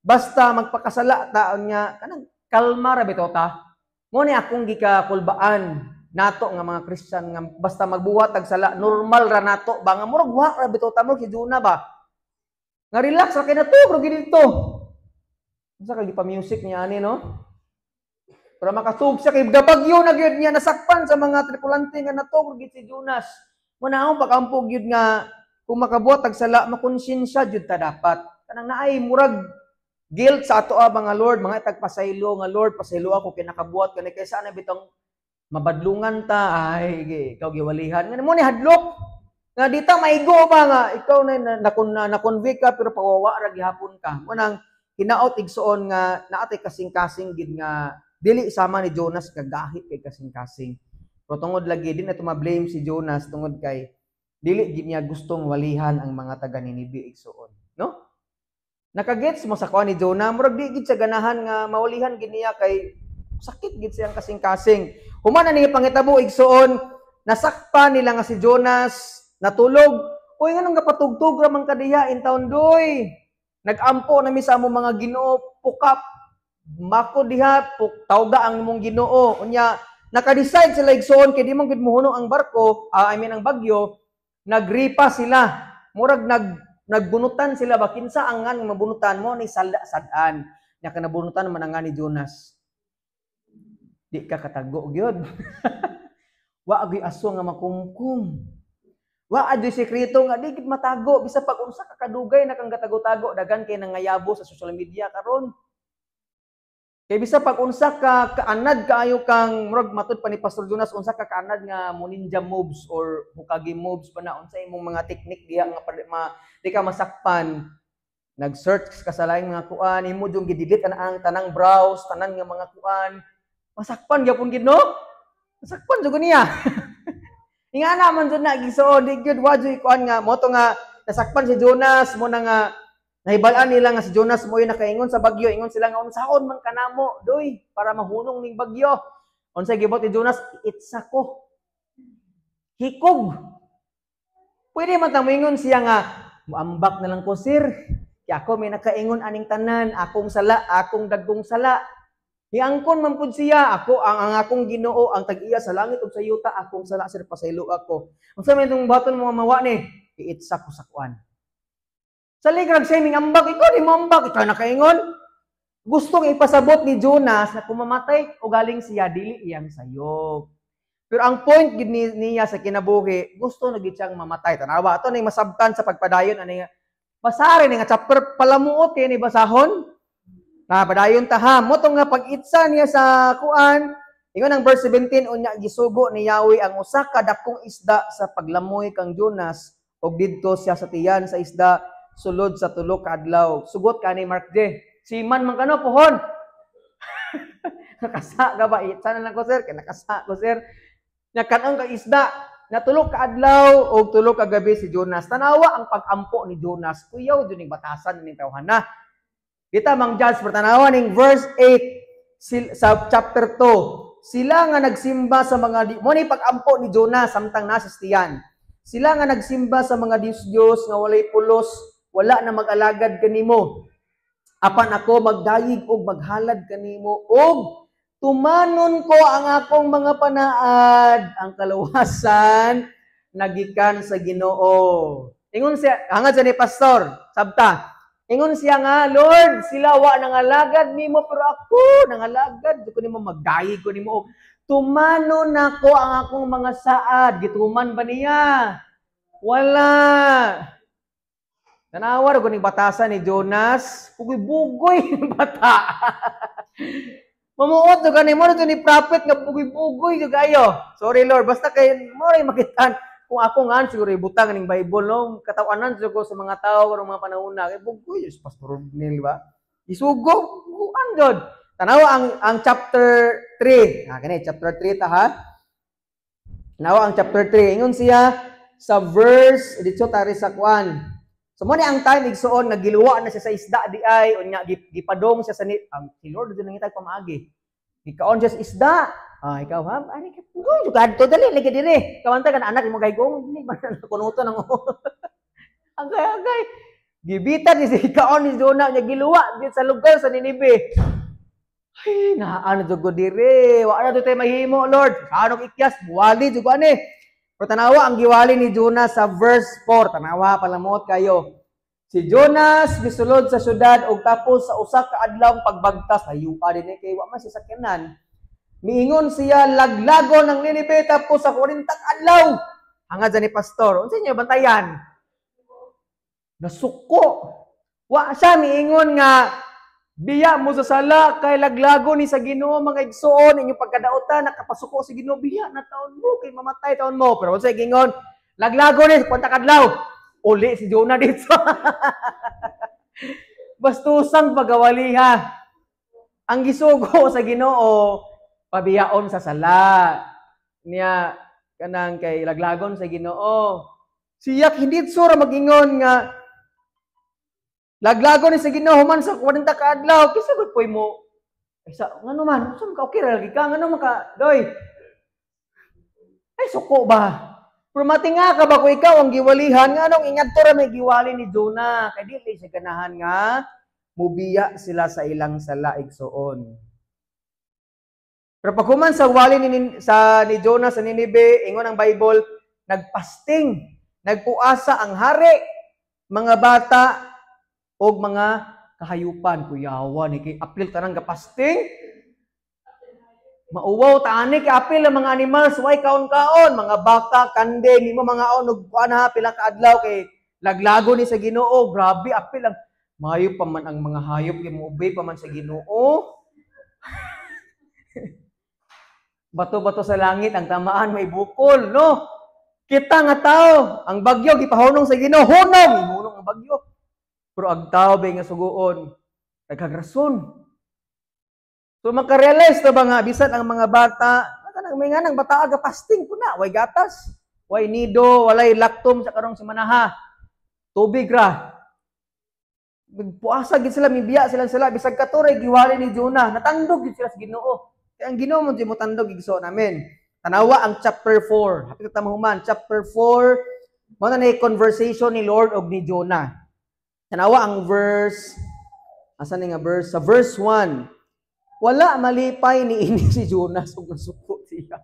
basta magpakasala ta unya kanang kalma ra bitaw ta. Mo ni akong gikakulbaan nato nga mga Christian nga basta magbuhat tag sala normal ra nato ba nga murag wa ra bitaw ta mo si Jonah ba. Nga relax ra kay natug ra gid dito. Unsa kay gipa-music niya ani, no? Para makatug siya kay gabagyo na gyud niya, nasakpan sa mga tripulante nga natug gid si Jonas. Mo na akong pag-ampo gyud nga kung makabuhat tag sala makonsensya jud ta dapat. Kanang naay murag guilt sa ato mga Lord, mga tagpasaylo nga Lord, pasaylo ako kay nakabuhat kani kay sana bitong mabadlungan ta, ay ikaw giwalihan. Nga mo ni hadlok nga di ta maigo ba nga ikaw na na convict ka pero pawawa ra gihapon ka. Mo nang hinaot igsuon nga naatay kasing-kasing gid nga dili sama ni Jonas kagahi kay kasing-kasing. Pero tungod lagi di na ma-blame si Jonas tungod kay dili gid niya gustong walihan ang mga taga Ninibe igsuon, no? Nakagets mo sa kuan ni Jonah, murag di gid siya ganahan nga mawalihan gid niya kay sakit gid siyang kasing-kasing. Human na niya pangitabo igsuon, nasakpa nila nga si Jonas natulog. Uy, nganong gapatugtog ra man kadiha in taon doy. Nagampo na mi sa among mga Ginoo, pukap mako diha, tawga ang imong Ginoo. Unya naka-decide sila igsuon kay di man gid mohuno ang barko, I mean ang bagyo, nagripa sila. Murag nagbunutan sila ba kinsa ang ngan mabunutan mo ni sad-an. Nya kanabunutan man ang ni Jonas. Di ka katago gyud. Wa agoy aso nga makumkum. Wa adyoy sekreto nga di gid matago bisa pag unsa ka kadugay na kang gatago-tago, dagan kay nangayabo sa social media karon. Kay bisa pag unsa ka kaanad kaayo kang murag matud pa ni Pastor Jonas unsa ka kaanad nga mo ninja moves or Hokage moves pa na unsa imong mga technique diha nga di ka masakpan. Nag-search ka sa laing mga kuan, imo jung gi-delete ang tanang browse, tanan nga mga kuan. Masakpan gyapon gid, no? Masakpan jud niya. Ingana man jud na gisuod di gyud wa jud kuan nga mo to nga nasakpan si Jonas mo na nga nahibal-an nila nga si Jonas mo nakaingon sa bagyo, ingon sila nga unsaon man kanamo doy para mahunong ning bagyo. Unsay gibot ni Jonas? Itsa ko. Hikog. Pwede man ta moingon siya nga muambak na lang ko sir. Kay ako may nakaingon aning tanan, akong sala, akong dagkong sala. Hiangkon man pud siya, ako ang akong Ginoo, ang tag-iya sa langit ug sa yuta, akong sala sir, pasaylo ako. Unsa man itong baton mo mawa ni? Iitsa ko sa kuan. Sa ligrag siya ming ambak, ikaw di mo ambak, ikaw nakaingon. Gustong ipasabot ni Jonas na kung mamatay o galing siya, dili iyang sayop. Pero ang point gid niya sa kinabuhi, gusto na gid siyang mamatay. Tanawa, ato na masabtan sa pagpadayon ani basari ni nga chapter palamuot kay ni basahon. Na padayon ta ha, mo nga pag-itsa niya sa kuan, ingon ang verse 17, unya gisugo ni Yahweh ang usa ka dakong isda sa paglamoy kang Jonas og didto siya sa tiyan sa isda sulod sa tulo ka adlaw. Sugot ka ni Mark J. Siman man kano pohon. Nakasa ka ba? Itsa na lang ko sir, kay nakasa ko sir. Nya kan-on ka isda, natulog ka adlaw og tulo ka gabi si Jonas. Tanawa ang pag-ampo ni Jonas. Kuyaw jud ning batasan ning tawhana. Kita mang judge pero tanawa ning verse 8 sa chapter 2. Sila nga nagsimba sa mga mo ni pag-ampo ni Jonas samtang nasa tiyan. Sila nga nagsimba sa mga Diyos-Diyos nga walay pulos, wala na mag-alagad kanimo. Apan ako magdayig og maghalad kanimo og tumanon ko ang akong mga panaad, ang kaluwasan nagikan sa Ginoo. Ingon siya, hangad sa ni pastor, sabta. Ingon siya nga, "Lord, sila wa nangalagad nimo pero ako nangalagad ko nimo, magdayig ko nimo og tumanon nako ang akong mga saad." Gituman ba niya? Wala. Tanawa ra ning batasan ni Jonas, bugoy-bugoy ng bata. Mamuot do gani mo ni prophet nga bugoy-bugoy jud kayo. Sorry Lord, basta kay mo ray makitaan kung ako nga siguro ibutang ning Bible, no, katawanan jud ko sa mga tao karong mga panahon na kay bugoy is Pastor Neil ba? Isugo, buguan jud. Tanawa ang chapter 3. Ah, kani chapter 3 ta ha. Tanawa ang chapter 3. Ingon siya sa verse dito tari sa kuan. So mo ni ang time, igsuon, nagiluwa na siya sa isda di ay unya gipadong siya sa ni ang si Lord dito nangitag pamaagi. Gikaon siya sa isda. Ah, ikaw ha, ani ka bugoy jud kadto, dali lagi dire. Kawanta ka na anak mo gaygong dili man na kunuto nang agay agay. Gibita ni si kaon ni Jonah nya giluwa dito sa lugar sa Ninibe. Ay, naa na jud ko dire. Wa na jud tay mahimo, Lord. Anong ikyas buwali jud ko ani. Pero tanawa ang giwali ni Jonas sa verse 4. Tanawa, palamot kayo. Si Jonas gisulod sa syudad og tapos sa usa ka adlaw pagbagtas, hayupa din eh, kay wa man siya sakyanan. Miingon siya, laglagon ang Ninibe tapos sa 40 adlaw. Hangad sa ni pastor, unsa inyo bantayan? Nasuko. Wa siya miingon nga biya mo sa sala kay laglago ni sa Ginoo, mga igsuon, inyong pagkadaotan nakapasuko sa Ginoo, biya na taon mo kay mamatay taon mo. Pero unsa gingon? Laglago ni 40 kadlaw. Uli si Jonah dito. Bastusang pagawali ha. Ang gisugo sa Ginoo, pabiyaon sa sala. Niya kanang kay laglagon sa Ginoo. Siya hindi sura magingon nga laglago ni sa Ginoo human sa 40 ka adlaw, kinsa gud poy mo? Ay sa ngano man, unsa man ka, okay ra lagi ka, ngano man ka, doy? Ay suko ba? Pero matinga ka ba kung ikaw ang giwalihan, nga anong ingadto ra may giwali ni Jonah kay dili siya ganahan nga mubiya sila sa ilang sala, igsuon. Pero paghuman sa wali ni Jonah sa Ninibe, ingon ang Bible, nagpasting, nagpuasa ang hari, mga bata og mga kahayupan. Kuyawa ni kay apil tanang gapasting. Mauwaw taani kay apil ang mga animals, way kaon-kaon, mga baka, kanding, imo mga on og kuan ha, pila ka adlaw kay laglago ni sa Ginoo. Grabe apil ang mayo pa man ang mga hayop kay moobey pa man sa Ginoo. Bato-bato sa langit ang tamaan may bukol, no? Kita nga tao, ang bagyo gipahunong sa Ginoo, hunong, hunong ang bagyo. Pero ang tao ba nga suguon, nagkagrason. So makarealize na ba nga bisan ang mga bata, kanang may nga nang bata aga fasting po na, way gatas, way nido, walay lactum sa karong semanaha. Tubig ra. Nagpuasa gid sila, mibiya sila sila bisag katuray giwali ni Jonah, natandog gid sila sa Ginoo. Kaya ang Ginoo mo di mo tandog, igsuon namin. Tanawa ang chapter 4. Hapit ta mahuman, chapter 4, mo na ni conversation ni Lord og ni Jonah. Tanawa ang verse, asa ni nga verse? Sa verse 1. Wala malipay ni ini si Jonas ug nasuko siya.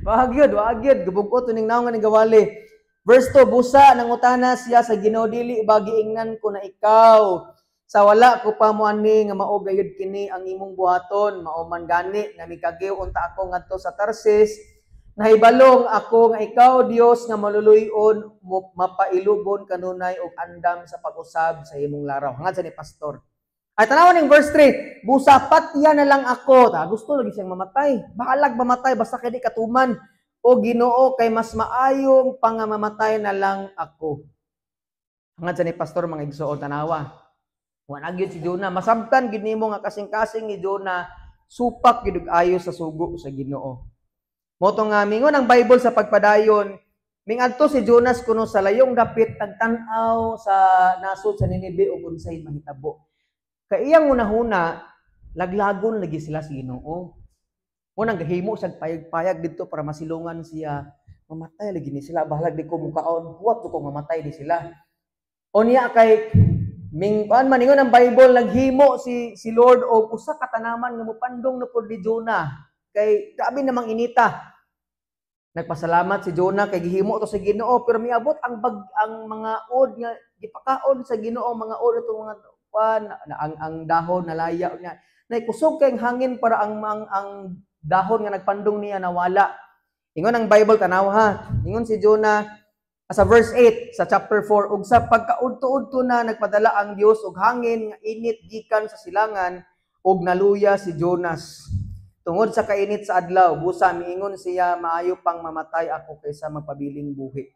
Wag yun, wag yun. Gubog-ot ning naong nga gawali. Verse 2, busa nangutana siya sa Ginoo, dili ba giingnan ko na ikaw sa wala ko pa mo ani nga mao gayud kini ang imong buhaton, mao man gani nga mikagiw unta ako ngadto sa Tarsis, nahibalong ako nga ikaw Dios nga maluluy-on, mapailugon kanunay og andam sa pag-usab sa imong laraw. Hangad sa ni pastor. Ay tanawan ning verse 3, busa patya na lang ako. Ta gusto lagi siyang mamatay. Bahalag mamatay basta kay di katuman. O Ginoo, kay mas maayong pangamamatay na lang ako. Hangad sa ni pastor, mga igsoon, tanawa. Wa gyud si Jonah, masabtan gid nimo nga kasing-kasing ni Jonah supak gid og ayo sa sugo sa Ginoo. Mo to nga mingon ang Bible sa pagpadayon, mingadto si Jonas kuno sa layong dapit tagtan-aw sa nasod sa Ninibe ug unsay mahitabo. Kay iyang hunahuna, laglagon lagi sila sa Ginoo. Unang gahimo siya payag-payag didto para masilungan siya. Mamatay lagi ni sila, bahalag di ko mukaon, huwat ko mamatay di sila. O niya kay Ming kuan man, ingon ang Bible, naghimo si si Lord og usa ka tanaman nga mopandong na pud ni Jonah kay grabe namang inita. Nagpasalamat si Jonah kay gihimo to sa Ginoo, pero miabot ang mga uod nga gipakaon sa Ginoo, mga uod itong mga kuan na, ang dahon nalaya niya. Nay kusog kay hangin para ang dahon nga nagpandong niya nawala. Ingon ang Bible, tanaw ha. Ingon si Jonah sa verse 8 sa chapter 4, "Ug sa pagkaudto-udto na, nagpadala ang Dios og hangin nga init gikan sa silangan ug naluya si Jonas tungod sa kainit sa adlaw. Busa miingon siya, 'Maayo pang mamatay ako kaysa magpabiling buhi.'"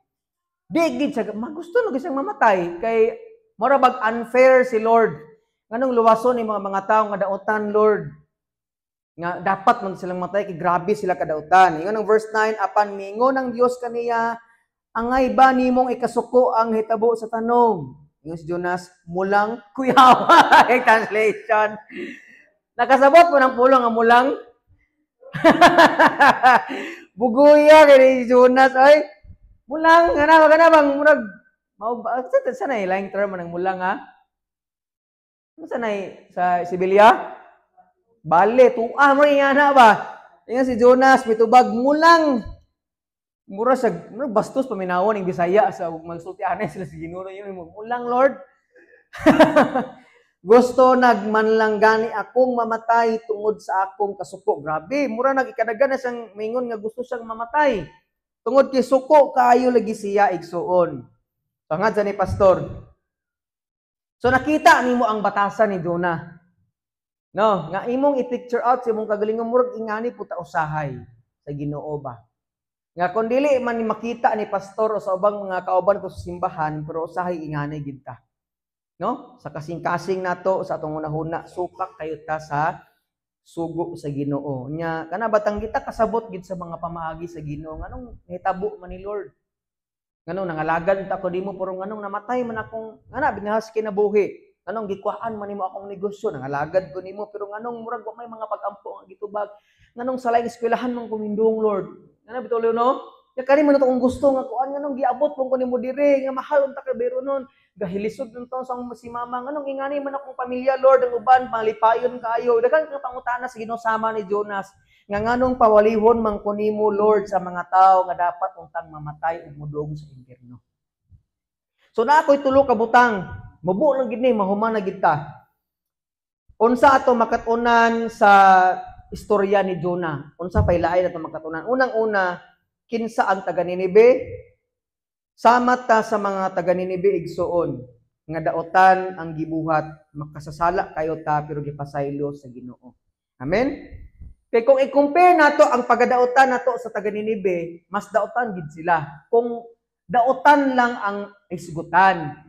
Di gid siya magusto no siyang mamatay kay mura bag unfair si Lord. Nganong luwason ni mga tao nga dautan, Lord? Nga dapat man silang matay kay grabe sila kadautan. Ingon ang verse 9, "Apan miingon ang Dios kaniya, 'Angay ba nimong ikasuko ang hitabo sa tanom?' Ingon si Jonas, 'Mulang kuyawa.'" Translation. Nakasabot mo ng pulong nga mulang? Buguya kay ni Jonas ay. Mulang kana kana bang murag mao ba sa na laing term ng mulang ha? Sa nay sa Sibilya? Bale, tuah mo rin na ba? Ingon si Jonas, mitubag, "Mulang." Mura sa mura bastos paminawon ning Bisaya sa magsulti anay sila sa Ginoo yun, "Mulang, Lord. Gusto nagmanlang gani akong mamatay tungod sa akong kasuko." Grabe, mura nag ikadagan na siyang mingon nga gusto siyang mamatay. Tungod kay suko kaayo lagi siya, igsuon. Pangad sa ni pastor. So nakita nimo ang batasan ni Jonah. No, nga imong i-picture out sa imong kagalingon, murag ingani po ta usahay sa Ginoo ba. Nga kung dili man ni makita ni pastor o sa ubang mga kauban ko sa simbahan, pero usahay ingani gid ta. No? Sa kasing-kasing nato sa atong hunahuna, supak kayo ta sa sugo sa Ginoo. Nya kana batang kita kasabot gid sa mga pamaagi sa Ginoo? Nganong nahitabo man ni Lord? Nganong nangalagad ta ko nimo pero nganong namatay man akong ngana binahas kinabuhi? Nganong gikuhaan man nimo akong negosyo? Nangalagad ko nimo pero nganong murag wa may mga pag-ampo nga gitubag? Nganong sa laing eskwelahan man kumindong, Lord? Ngana bitaw, no? Ya kani man akong gusto nga kuan, nganong giabot pong ko nimo diri nga mahal unta kay bayro nun? Gahilisod ng taon sa si mama, nganong ingani man akong pamilya, Lord, ang uban palipayon kaayo? Daghan ka pangutana sa Ginoo sama ni Jonas nga nganong pawalihon man ko nimo, Lord, sa mga tao nga dapat untang mamatay ug mudong sa impierno. So naa ko'y tulo ka butang. Mubo lang gid ni, mahuman na gid ta. Unsa ato makat-unan sa istorya ni Jonah? Unsa paylaay nato makat-unan? Unang-una, kinsa ang taga Ninibe? Sama ta sa mga taga Ninibe, igsuon, nga daotan ang gibuhat, makasasala kayo ta pero gipasaylo sa Ginoo. Amen? Kay kung i-compare nato ang pagadaotan nato sa taga Ninibe, mas daotan gid sila. Kung daotan lang ang isgutan.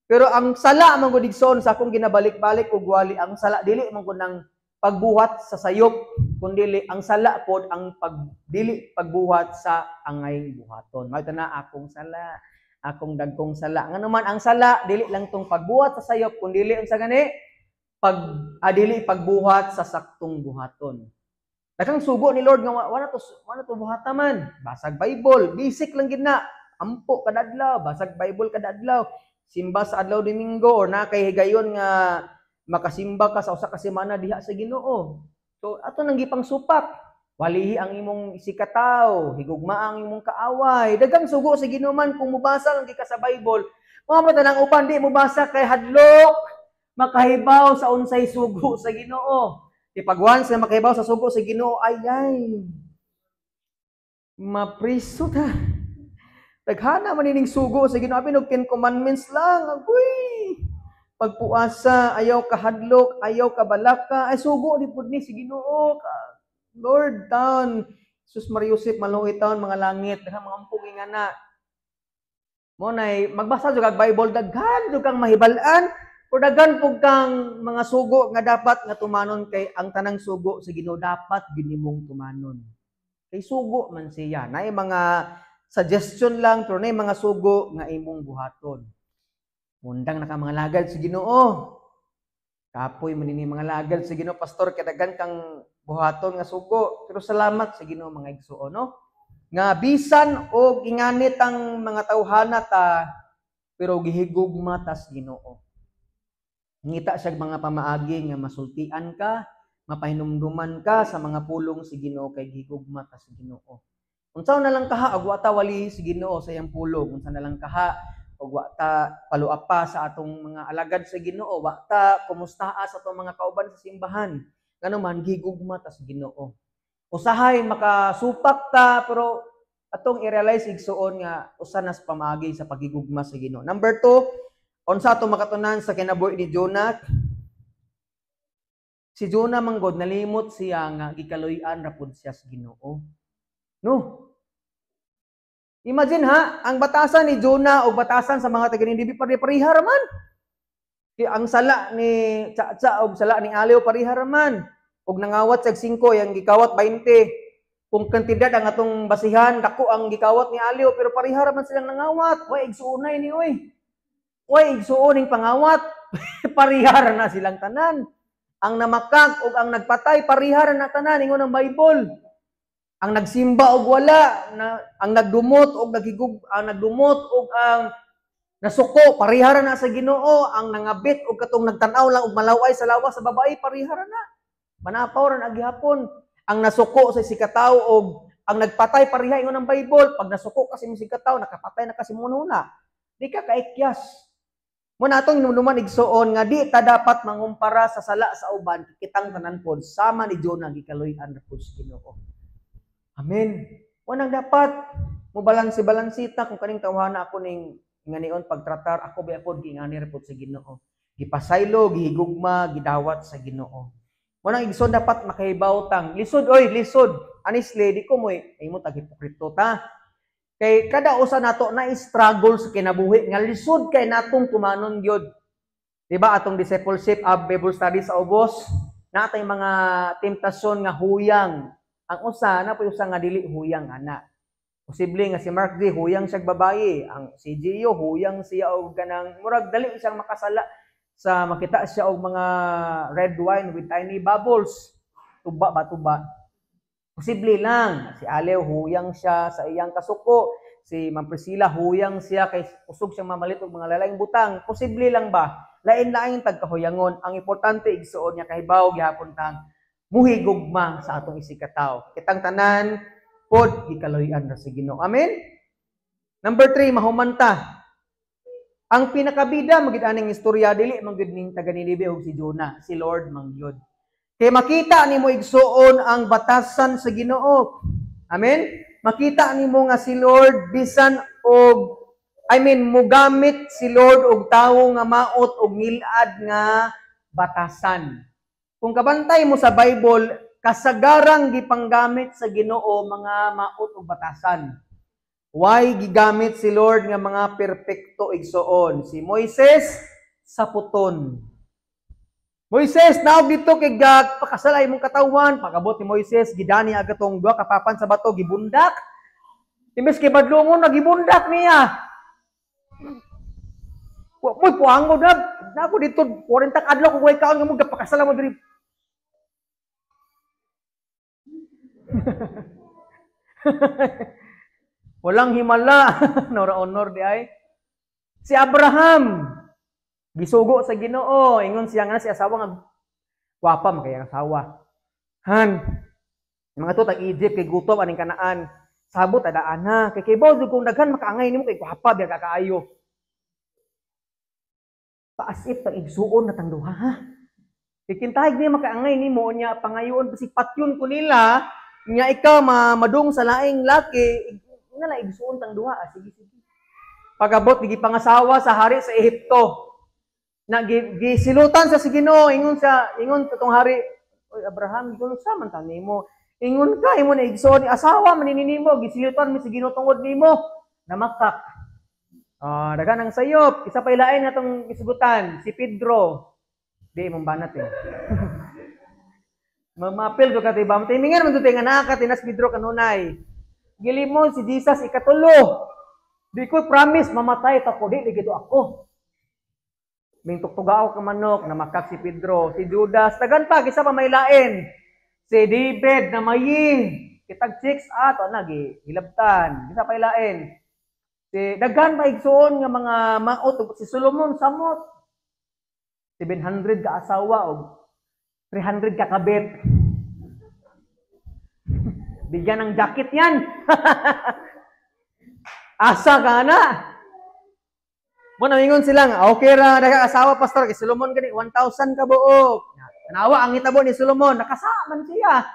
Pero ang sala man gud, igsoon, sa akong ginabalik-balik og wali, ang sala dili man gud ng pagbuhat sa sayop, kundili ang sala pod ang pagdili pagbuhat sa angay buhaton. Mao na akong sala, akong dagkong sala. Ngano man ang sala dili lang tong pagbuhat sa sayop, kundili unsa gani? Pag dili pagbuhat sa saktong buhaton. Daghang sugo ni Lord nga wala to buhata man. Basag Bible, basic lang gid na. Ampo kada adlaw, basag Bible kada adlaw, simba sa adlaw Domingo or na kay higayon nga makasimba ka sa usa ka semana diha sa Ginoo. So ato nang gipang supak. Walihi ang imong isigkatawo, higugma ang imong kaaway. Daghang sugo sa Ginoo man kung mobasa lang ka sa Bible. Mga pa tanang uban di mobasa kay hadlok makahibaw sa unsay sugo sa Ginoo. Di pag once na makahibaw sa sugo sa Ginoo, ay ay mapriso ta. Daghana man ining sugo sa Ginoo, apin og 10 Commandments lang. Agoy. Pagpuasa, ayaw kahadlok, ayaw kabalaka, ay sugo di pud ni si Ginoo. Lord taon, Sus Mariusip, maluoy taon mga langit, daghang mga ampog ingana. Mo nay magbasa jud kag Bible, daghan jud kang mahibal-an, pero daghan pug kang mga sugo nga dapat nga tumanon kay ang tanang sugo sa Ginoo dapat ginimong tumanon. Kay sugo man siya. Naay mga suggestion lang pero naay mga sugo nga imong buhaton. Mundang na ka mga lagad sa Ginoo. Kapoy man ini mga lagad sa Ginoo, pastor, kay daghan kang buhaton nga sugo. Pero salamat sa Ginoo, mga igsuon, no? Nga bisan og inganit ang mga tawhana ta pero gihigugma tas Ginoo. Ngita siya mga pamaagi nga masultian ka, mapahinumduman ka sa mga pulong si Ginoo kay gigugma ta sa Ginoo. Unsa na lang kaha og wa ta wali si Ginoo sa iyang pulong, unsa na lang kaha og wa ta paluapa sa atong mga alagad sa Ginoo, wa ta kumustaha sa atong mga kauban sa simbahan. Ngano man gigugma ta sa Ginoo. Usahay makasupak ta, pero atong i-realize, igsuon, nga usa na sa pamaagi sa pagigugma sa Ginoo. Number 2, unsa atong makatunan sa kinabuhi ni Jonah? Si Jonah manggod nalimot siya nga gikaluy-an ra pud siya sa Ginoo. No? Imagine ha, ang batasan ni Jonah o batasan sa mga taga Ninive pare-pareha ra man. Ang sala ni Cha-cha og sala ni Aliw pareha ra man. Og nangawat sa 5, yang gikawat 20. Kung kantidad ang atong basihan, dako ang gikawat ni Aliw, pero pareha ra man silang nangawat. Way igsuonay ni oy. Way igsuon ning pangawat. Pareha ra na silang tanan. Ang namakak ug ang nagpatay pareha ra na tanan, ingon ang Bible. Ang nagsimba og wala, na, ang nagdumot og nagigug, ang nagdumot og ang nasuko pareha ra na sa Ginoo, ang nangabit og katong nagtan-aw lang og malaway sa lawas sa babae pareha ra na. Manapaw ra na gihapon. Ang nasuko sa sikataw og ang nagpatay pareha, ingon ang Bible. Pag nasuko kasi mo sikataw, nakapatay na kasi mo na. Di ka kaikyas. Mo na atong hinumduman, igsuon, nga di ta dapat mangumpara sa sala sa uban, kitang tanan pod sama ni Jonah gikaluy-an ra pod sa Ginoo. Amen. Wanang dapat mo balansi-balansita kung kaning tawhana ako ning nganion pagtratar ako ba pod giingani ra pod sa Ginoo. Gipasaylo, gihigugma, gidawat sa Ginoo. Mo nang, igsoon, dapat makahibaw tang lisod oy, lisod. Honestly, di ko mo imo tag hipokrito ta. Kay kada usa nato na struggle sa kinabuhi nga lisod kay natong tumanon gyud. Di ba atong discipleship, Bible study sa ubos, natay mga temptasyon nga huyang. Ang usa na po usa nga dili huyang ana. Posible nga si Mark D huyang siya babae, ang si Gio huyang siya og kanang murag dali siyang makasala sa makita siya og mga red wine with tiny bubbles. Tuba ba, tuba? Posible lang. Si Alew huyang siya sa iyang kasuko. Si Ma'am Priscilla huyang siya kay usog siyang mamalit og mga lalaing butang. Posible lang ba? Lain-lain tagkahuyangon. Ang importante, igsuon, niya kahibaw gihapon tang muhigugma sa atong isigkatawo. Kitang tanan pod gikaluy-an ra sa Ginoo. Amen. Number 3, mahumanta. Ang pinakabida magid aning istorya dili man gyud ning taga Ninive ug si Jonah, si Lord man gyud. Kay makita nimo, igsuon, ang batasan sa Ginoo. Amen? Makita nimo nga si Lord bisan og, I mean, mugamit si Lord og tawo nga maot og ngilad nga batasan. Kung kabantay mo sa Bible, kasagarang gipanggamit sa Ginoo mga maot og batasan. Why gigamit si Lord nga mga perpekto, igsuon? Si Moises sa puton. "Moises, naog dito kay gapakasal imong katawan." Pagabot ni Moises, gidani agad tong duha ka papan sa bato, gibundak. Imbes kay badlongon, nagibundak niya. Wa mo'y puangod na. Nako dito 40 ka adlaw kung way kaon nga mo gapakasal mo diri. Walang himala. Nora honor di ay. Si Abraham gisugo sa Ginoo, ingon siya nga si asawa nga gwapa man kay ang asawa. Han. Mga to tag Egypt kay gutom aning Kanaan. Sabot adaan na kay kibaw jud kung daghan makaangay nimo kay gwapa biya ka kaayo. Paasip tang igsuon na tang duha ha. Kay kintahig niya makaangay nimo nya pangayoon pa si patyon ko nila nya ikaw madung sa laing laki nga la igsuon tang duha. Ah, sige sige. Pagabot gipangasawa sa hari sa Ehipto. Na gisilutan sa si Ginoo, ingon sa ingon katong hari, "Oy Abraham, ingon sa man ta nimo. Ingon ka imo na igsuon ni asawa man ni nimo, gisilutan mi si Ginoo tungod nimo." Namakak. Ah, daghan ang sayop. Isa pa ilain natong isugutan, si Pedro. Di imong banat eh. Mamapil ko ka tiba. Timingan man jud nga naa ka tinas Pedro kanunay. Gilimon si Jesus ikatulo. Di ko promise mamatay ta ko, di gito ako. Ming tuktugao ka manok, namakak si Pedro, si Judas, tagan pa kisa pa may lain. Si David na mayi, kitag chicks ato na gi hilabtan, kisa pa ilain. Si daghan pa igsuon nga mga maot, si Solomon samot. 700 ka asawa og 300 ka kabit. Bigyan ng jacket yan. Asa ka na? Mo namingon sila nga, okay ra asawa, pastor, kay Solomon gani 1,000 ka buok. Tanawa ang hitabo ni Solomon, nakasa man siya.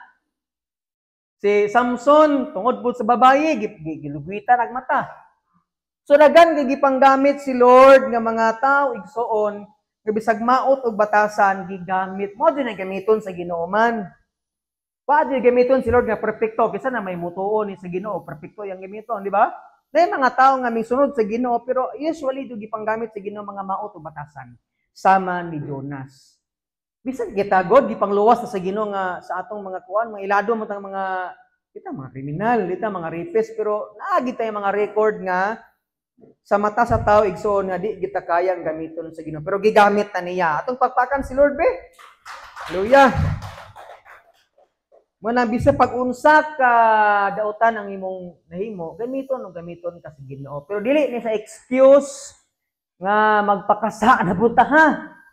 Si Samson, tungod po sa babaye, gilugwitan ang mata. So dagan kay gipanggamit si Lord nga mga tao, igsoon, nga bisag maot og batasan gigamit mo din ay gamiton sa Ginoo man. Pa di gamiton si Lord nga perpekto kaysa na may mutuo ni sa Ginoo, perpekto yang gamiton, di ba? May mga tao nga misunod sa Ginoo, pero usually do gipanggamit sa Ginoo mga maot og batasan sama ni Jonas. Bisan kita god gipangluwas na sa Ginoo nga sa atong mga kuan, mga ilado mo tang mga kita mga kriminal, kita mga rapist, pero naagi tayo mga record nga sa mata sa tao, igsoon, nga di kita kayang gamiton sa Ginoo. Pero gigamit na niya. Atong pakpakan si Lord be. Hallelujah. Muna bisa pag-unsa ka dautan ang imong nahimo, gamiton o gamiton ka sa Ginoo. Pero dili ni sa excuse nga magpakasa na buta ha.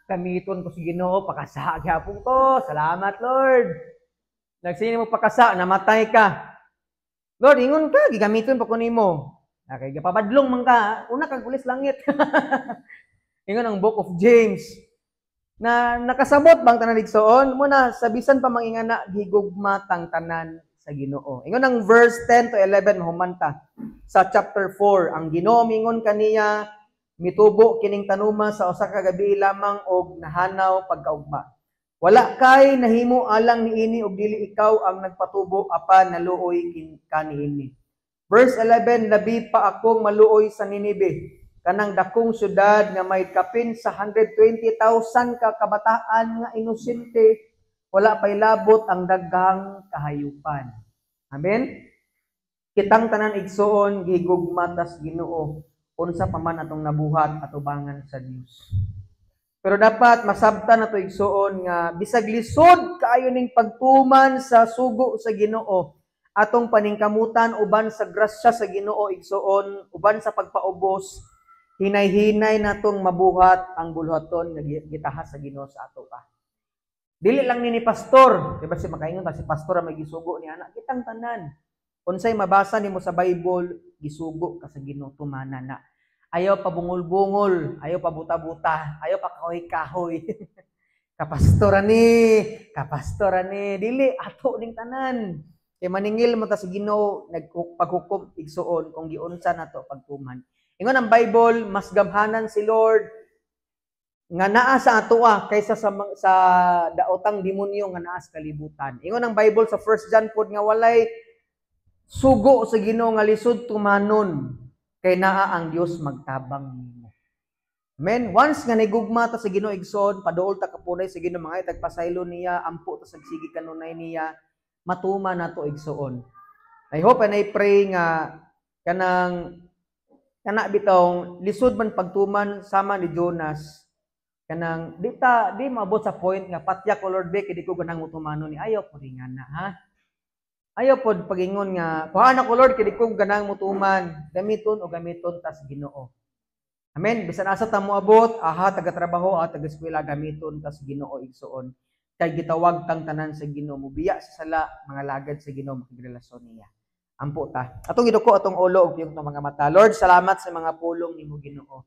Gamiton ko sa Ginoo, pakasa gyapon ko. Salamat, Lord. Nagsini mo pakasa, namatay ka. Lord, ingon ka, gigamiton pa ko nimo. Okay, gapabadlong man ka, una kag ulis langit. Ingon ang Book of James na nakasabot bang tanan, igsoon, mo na sa bisan pa mangingana gigugma tang tanan sa Ginoo. Ingon ang verse 10 to 11, mahumanta sa chapter 4, ang Ginoo mingon kaniya, "Mitubo kining tanuma sa usa ka gabi lamang og nahanaw pagkaugma. Wala kay nahimo alang niini og dili ikaw ang nagpatubo, apan naluoy ka niini." Verse 11, "Labi pa akong maluoy sa Ninibe, kanang dakong syudad nga may kapin sa 120,000 ka kabataan nga inosente, wala pay labot ang daghang kahayupan." Amen. Kitang tanan, igsoon, gigugma tas Ginoo unsa pa man atong nabuhat atubangan sa Dios. Pero dapat masabtan nato, igsoon, nga bisag lisod kaayo ning pagtuman sa sugo sa Ginoo, atong paningkamutan uban sa grasya sa Ginoo, igsoon, uban sa pagpaubos, hinay-hinay natong mabuhat ang buluhaton nga gitahas sa Ginoo sa ato pa. Dili lang ni pastor, di ba si makaingon ta si pastor ang may gisugo ni anak, kitang tanan. Unsay mabasa nimo sa Bible, gisugo ka sa Ginoo, tumana na. Ayaw pa bungol-bungol, ayaw pa buta-buta, ayaw pa kahoy-kahoy. Kapastora ni, kapastora ni, dili ato ning tanan. Kay maningil mo ta sa Ginoo nagpaghukom, igsuon, kung giunsa nato pagtuman. Ingon ang Bible, mas gamhanan si Lord nga naa sa atoa kaysa sa daotang demonyo nga naa sa kalibutan. Ingon ang Bible sa 1 John pod nga walay sugo sa Ginoo nga lisod tumanon kay naa ang Dios magtabang nimo. Amen. Once nga nigugma ta sa Ginoo, igsoon, paduol ta kapunay sa Ginoo, mga tagpasaylo niya, ampo ta sa sige kanunay niya, matuma nato, igsoon. I hope and I pray nga kanang kana bitong lisod man pagtuman sama ni Jonas, kanang di ta di maabot sa point nga patya ko, Lord be, kay di ko ganang mutumano ni. Ayaw po rin na ha, ayaw pod pagingon nga kuhaan ako, Lord, kay di ko ganang mutuman. Gamiton o gamiton tas Ginoo. Amen. Bisan asa ta moabot, aha taga trabaho, aha taga eskwela, gamiton tas Ginoo, igsoon, kay gitawag tang tanan sa Ginoo mobiya sa sala, mga lagad sa Ginoo, makigrelasyon niya. Ampo ta. Atong giduko atong ulo ug piyong mga mata. Lord, salamat sa mga pulong nimo, Ginoo.